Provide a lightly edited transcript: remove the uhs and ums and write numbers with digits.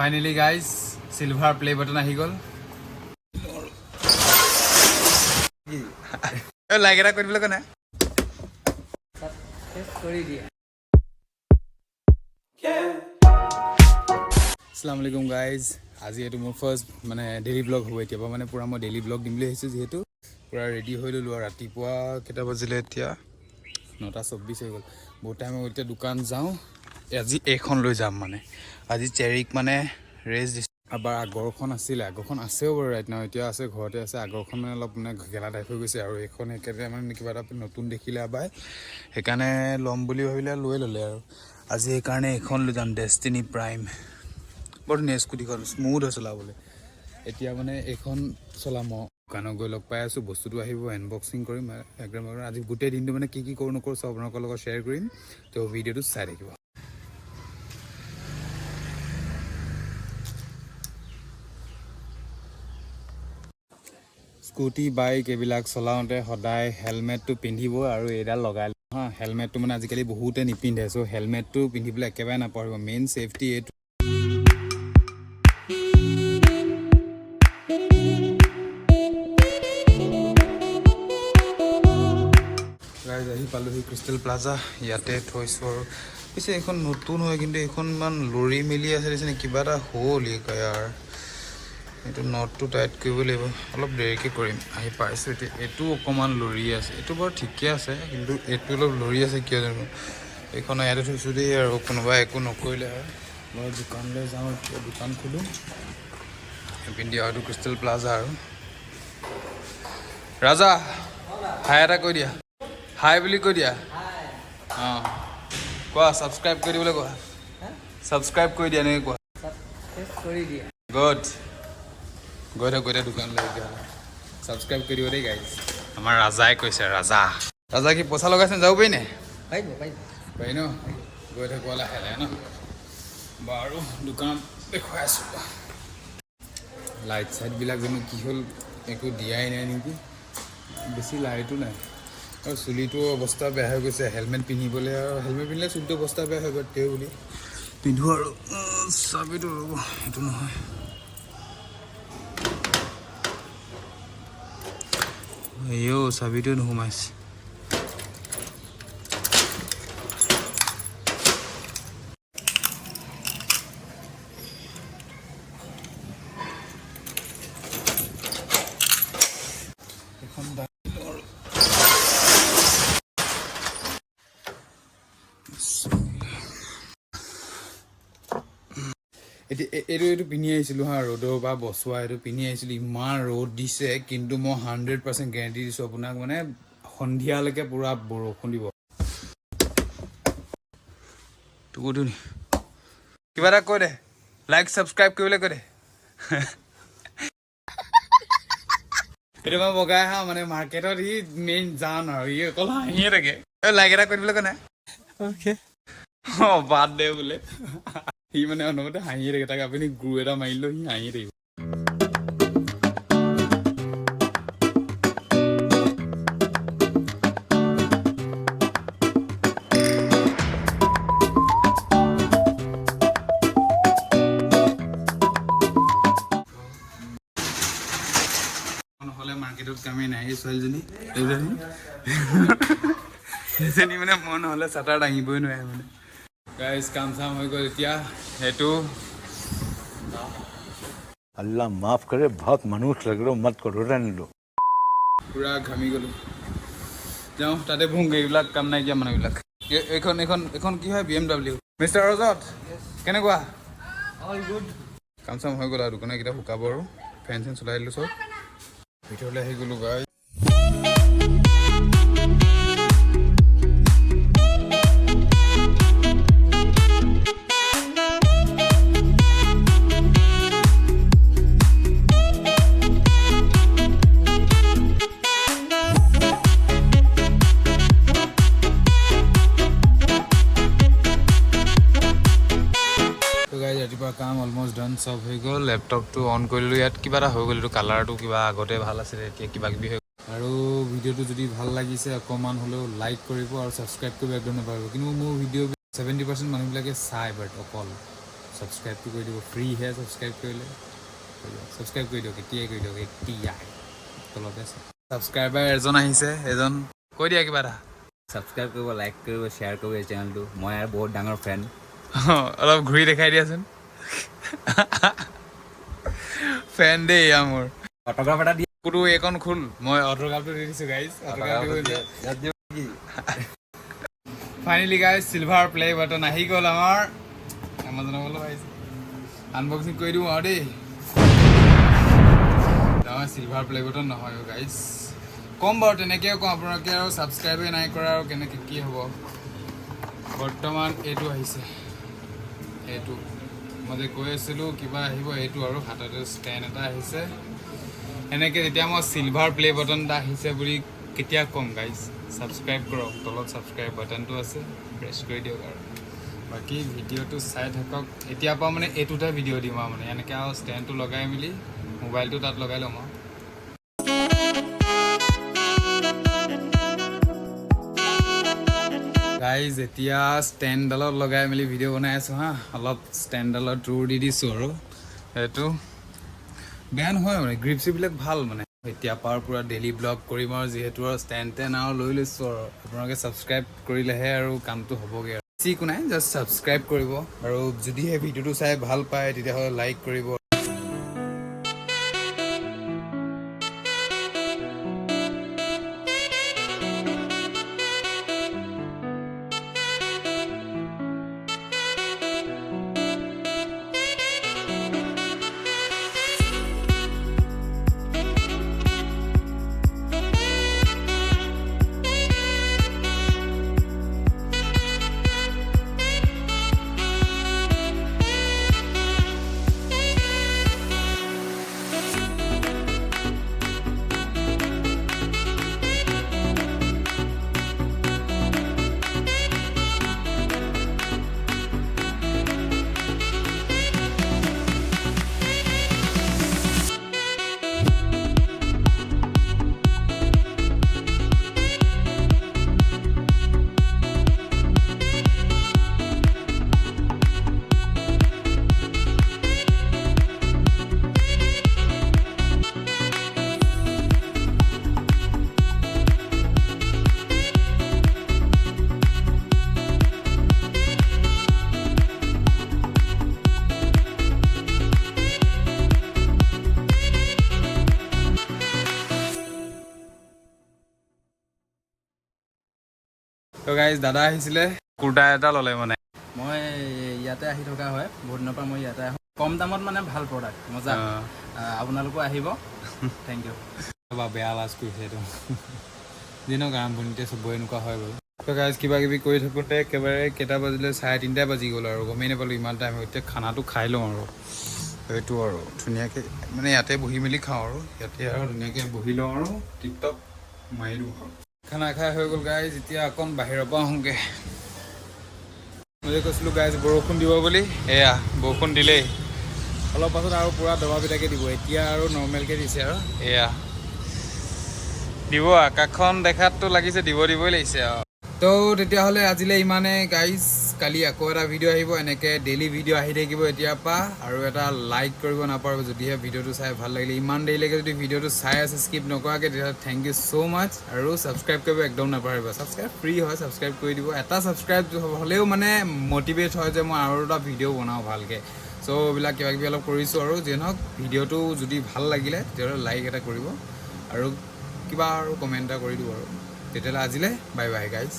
Finally guys, silver play button আহি গ'ল। Like এটা কৰি দিবলৈ কোনে? কৰি দিয়া। আসসালামু আলাইকুম গাইজ। আজি এইটো মোৰ ফাৰ্ষ্ট মানে ডেইলি ব্লগ হ'ব। এতিয়াৰ পৰা মানে পূৰা মই ডেইলি ব্লগ দিম বুলি ভাবিছোঁ। যিহেতু পূৰা ৰেডি হৈ ল'লোঁ আৰু ৰাতিপুৱা কেইটা বাজিলে? এতিয়া 9:24 হৈ গ'ল। বহুত টাইম হৈ গ'ল। এতিয়া দোকান যাওঁ। আজি এইখন লৈ যাম। মানে আজি চেৰিক মানে ৰেষ্ট দিছোঁ। এবাৰ আগৰখন আছিলে, আগৰখন আছেও বাৰু, ৰাইট now এতিয়া আছে, ঘৰতে আছে। আগৰখন মানে অলপ মানে গেলা টাইপ হৈ গৈছে আৰু এইখন একেবাৰে মানে কিবা এটা নতুন দেখিলে আবাই, সেইকাৰণে ল'ম বুলি ভাবিলে, লৈ ল'লে। আৰু আজি সেইকাৰণে এইখন লৈ যাম, ডেষ্টিনি প্ৰাইম। বৰ ধুনীয়া স্কুটিখন, স্মুথ হয় চলাবলৈ। এতিয়া মানে এইখন চলাম মই। দোকানত গৈ লগ পাই আছোঁ। বস্তুটো আহিব, আনবক্সিং কৰিম একদম। আজি গোটেই দিনটো মানে কি কি কৰোঁ নকৰোঁ চব আপোনালোকৰ লগত শ্বেয়াৰ কৰিম। তো ভিডিঅ'টো চাই থাকিব। স্কুটি, বাইক এইবিলাক চলাওঁতে সদায় হেলমেটটো পিন্ধিব আৰু এইডাল লগাই ল'ব হা। হেলমেটটো মানে আজিকালি বহুতে নিপিন্ধে। চ' হেলমেটটো পিন্ধিবলৈ একেবাৰে নাপাহৰিব। মেইন ছেফটি এইটো। গাইজ, আহি পালোহি ক্ৰিষ্টেল প্লাজা। ইয়াতে থৈছোঁ। আৰু পিছে এইখন নতুন হয়, কিন্তু এইখন ইমান লৰি মেলি আছে দেখিছে, কিবা এটা হ'ল ইয়াৰ। এইটো নটটো টাইট কৰিব লাগিব, অলপ দেৰিকৈ কৰিম। আহি পাইছোঁ এতিয়া। এইটো অকণমান লৰি আছে। এইটো বাৰু ঠিকে আছে, কিন্তু এইটো অলপ লৰি আছে, কিয় জানো। এইখন ইয়াতে থৈছোঁ দেই, আৰু কোনোবাই একো নকৰিলে হয়। মই দোকানলৈ যাওঁ এতিয়া, দোকান খোলোঁ। এইপিনে দিয়া হয়তো ক্ৰিষ্টেল প্লাজা। আৰু ৰাজা, হাই এটা কৈ দিয়া। হাই বুলি কৈ দিয়া। অঁ, কোৱা, ছাবস্ক্ৰাইব কৰি দিবলৈ কোৱা। ছাবস্ক্ৰাইব কৰি দিয়া, এনেকৈ কোৱা। কৰি দিয়া। গুড। গৈ থাক, গৈ থাক দোকানলৈ তেতিয়াহ'লে। ছাবস্ক্ৰাইব কৰি দিব দেই গাইজ। আমাৰ ৰাজাই কৈছে। ৰাজা, ৰাজা, কি পইচা লগাইছে? যাব পাৰি নে? পাৰিব, পাৰিব। পাৰি ন? গৈ থাকোঁ লাহে লাহে ন। বাৰু, দোকানত দেখুৱাই আছোঁ। লাইট চাইটবিলাক জানো কি হ'ল, একো দিয়াই নাই নেকি? বেছি লাইটো নাই। আৰু চুলিটো অৱস্থা বেয়া হৈ গৈছে। হেলমেট পিন্ধিবলৈ, আৰু হেলমেট পিন্ধিলে চুলিটো অৱস্থা বেয়া হৈ গ'ল, তেওঁ বুলি পিন্ধো। আৰু চাবিটো ৰ'ব, সেইটো নহয়। আইঅ', চাবিটো নোসোমাইছে। এখন আৰু এতিয়া এইটো পিন্ধি আহিছিলোঁ হা, ৰ'দৰ পৰা বচোৱা এইটো পিন্ধি আহিছিলোঁ। ইমান ৰ'দ দিছে, কিন্তু মই 100% গেৰেণ্টি দিছোঁ আপোনাক, মানে সন্ধিয়ালৈকে পূৰা বৰষুণ দিব। তোকো নি কিবা এটা কৈ দে, লাইক ছাবস্ক্ৰাইব কৰিবলৈ কৈ দে। এইটো মই বগাই হা, মানে মাৰ্কেটত সি মেইন জান আৰু সি অকল হাঁহিয়ে থাকে। লাইক এটা কৰি দিবলৈ কৈ নাই? অঁ, বাদ দে বোলে। সি মানে অনবৰতে হাঁহিয়ে থাকে। তাক আপুনি গুৰ এটা মাৰিলেও সি হাঁহিয়ে থাকিব। নহ'লে মাৰ্কেটত কামেই নাই। এই ছোৱালীজনী, এইজনী, সেইজনী মানে মই নহ'লে চাটাৰ দাঙিবই নোৱাৰে। মানে গাইজ, কাম চাম হৈ গ'ল এতিয়া। সেইটো अल्लाह माफ करे, बहुत मनुष्य लग रहे हो। मत करो, रहने दो। পূৰা ঘামি গ'লোঁ। যাওঁ, তাতে ভোংগে। এইবিলাক কাম নাইকিয়া মানুহবিলাক। এইখন কি হয়? BMW. Mister ৰজত, কেনেকুৱা? All good. কাম চাম হৈ গ'ল আৰু দোকানৰ কেইটা শুকাব আৰু ফেন চেন চলাই দিলোঁ, চব। ভিতৰলৈ আহি গ'লোঁ গাই। তো গাইজ, ৰাতিপুৱা কাম অলমষ্ট ডান, চব হৈ গ'ল। লেপটপটো অন কৰিলোঁ। ইয়াত কিবা এটা হৈ গ'ল। এইটো কালাৰটো কিবা আগতে ভাল আছিলে, এতিয়া কিবা কিবি হৈ গ'ল। আৰু ভিডিঅ'টো যদি ভাল লাগিছে অকণমান হ'লেও লাইক কৰিব আৰু ছাবস্ক্ৰাইব কৰিব একদম নাপাহৰিব। কিন্তু মোৰ ভিডিঅ' 70% মানুহবিলাকে চায়, বাট অকল ছাবস্ক্ৰাইবটো কৰি দিব। ফ্ৰীহে ছাবস্ক্ৰাইব কৰিলে। ছাবস্ক্ৰাইব কৰি দিয়ক, এতিয়াই কৰি দিয়ক, এতিয়াই। তলতে আছে। ছাবস্ক্ৰাইবাৰ এজন আহিছে, এজন। কৈ দিয়া কিবা এটা। ছাবস্ক্ৰাইব কৰিব, লাইক কৰিব, শ্বেয়াৰ কৰিব এই চেনেলটো। মই আৰু বহুত ডাঙৰ ফেন। অলপ ঘূৰি দেখাই দিয়াচোন। ফেন দেই এয়া মোৰ। অট'গ্ৰাফ এটা দিয়ে। কুকুৰটো এইকণ খোল, মই অট'গ্ৰাফটো দি দিছোঁ গাইজ, অট'গ্ৰাফ দিব। Finally guys, silver play button আহি গ'ল আমাৰ। এমাজনৰ ফালৰ আহিছে। আনবক্সিং কৰি দিওঁ আৰু দেই। নহয়, চিলভাৰ প্লে বাটন নহয় গাইজ। ক'ম বাৰু, তেনেকৈও কওঁ আপোনালোকে আৰু ছাবস্ক্ৰাইবেই নাই কৰা আৰু কেনেকৈ কি হ'ব? বৰ্তমান এইটো আহিছে। এইটো মই যে কৈ আছিলোঁ কিবা আহিব, এইটো আৰু হাততে ষ্টেণ্ড এটা আহিছে। এনেকৈ যেতিয়া মই চিলভাৰ প্লে বাটন এটা আহিছে বুলি কেতিয়া ক'ম গাইজ? ছাবস্ক্ৰাইব কৰক, তলত ছাবস্ক্ৰাইব বাটনটো আছে, প্ৰেছ কৰি দিয়ক আৰু বাকী ভিডিঅ'টো চাই থাকক। এতিয়াৰ পৰা মানে এইটোতে ভিডিঅ' দিম আৰু মানে এনেকৈ আৰু ষ্টেণ্ডটো লগাই মেলি মোবাইলটো তাত লগাই ল'ম আৰু। গাইজ, এতিয়া ষ্টেণ্ডডালত লগাই মেলি ভিডিঅ' বনাই আছোঁ। হা, অলপ ষ্টেণ্ডডালত জোৰ দি দিছোঁ আৰু সেইটো বেয়া নহয়, মানে গ্ৰিপ চিপবিলাক ভাল। মানে এতিয়া পৰা পূৰা ডেইলি ব্লগ কৰিম আৰু যিহেতু আৰু ষ্টেণ্ড টেণ্ড আৰু লৈ লৈছোঁ আৰু আপোনালোকে ছাবস্ক্ৰাইব কৰিলেহে আৰু কামটো হ'বগৈ আৰু বেছি একো নাই, জাষ্ট ছাবস্ক্ৰাইব কৰিব আৰু যদিহে ভিডিঅ'টো চাই ভাল পায়, তেতিয়াহ'লে লাইক কৰিব। তো গাইজ, দাদা আহিছিলে, কুৰ্তা এটা ল'লে মানে। মই ইয়াতে আহি থকা হয়, বহুত দিনৰ পৰা মই ইয়াতে আহোঁ। কম দামত মানে ভাল প্ৰডাক্ট, মজা। আপোনালোকো আহিব। Thank U. বা, বেয়া লাজ কৰিছে এইটো। দিনক আৰম্ভণিতে চবৰে এনেকুৱা হয় বাৰু। তো গাইজ, কিবা কিবি কৰি থাকোঁতে একেবাৰে কেইটা বাজিলে, 3:30 বাজি গ'ল আৰু গমেই নাপালোঁ ইমান টাইম। এতিয়া খানাটো খাই লওঁ আৰু সেইটো আৰু ধুনীয়াকৈ মানে ইয়াতে বহি মেলি খাওঁ আৰু ইয়াতে আৰু ধুনীয়াকৈ বহি লওঁ আৰু টিপটপ মাৰি দিওঁ আৰু। খানা খাই হৈ গ'ল গাইজ, এতিয়া অকণ বাহিৰৰ পৰা আহোঁগৈ। মই যে কৈছিলোঁ গাইজ বৰষুণ দিব বুলি, এয়া বৰষুণ দিলেই। অলপ পাছত আৰু পূৰা দবা পিটাকৈ দিব। এতিয়া আৰু নৰ্মেলকৈ দিছে আৰু এয়া দিব। আকাশখন দেখাততো লাগিছে দিব দিবই লাগিছে আৰু। তো তেতিয়াহ'লে আজিলৈ ইমানে গাইজ। কালি আকৌ এটা ভিডিঅ' আহিব। এনেকৈ ডেইলি ভিডিঅ' আহি থাকিব এতিয়াৰ পৰা। আৰু এটা লাইক কৰিব নাপাহৰিব যদিহে ভিডিঅ'টো চাই ভাল লাগিলে। ইমান দেৰিলৈকে যদি ভিডিঅ'টো চাই আছে স্কিপ নকৰাকৈ, তেতিয়াহ'লে thank you so মাছ। আৰু ছাবস্ক্ৰাইব কৰিব একদম নাপাহৰিব। ছাবস্ক্ৰাইব ফ্ৰী হয়, ছাবস্ক্ৰাইব কৰি দিব। এটা ছাবস্ক্ৰাইব হ'লেও মানে মটিভেট হয় যে মই আৰু এটা ভিডিঅ' বনাওঁ ভালকৈ। চ' এইবিলাক কিবা কিবি অলপ কৰিছোঁ আৰু যিয়ে নহওক, ভিডিঅ'টো যদি ভাল লাগিলে তেতিয়াহ'লে লাইক এটা কৰিব আৰু কিবা আৰু কমেণ্ট এটা কৰি দিব। আৰু তেতিয়াহ'লে আজিলৈ বাই বাই গাইজ।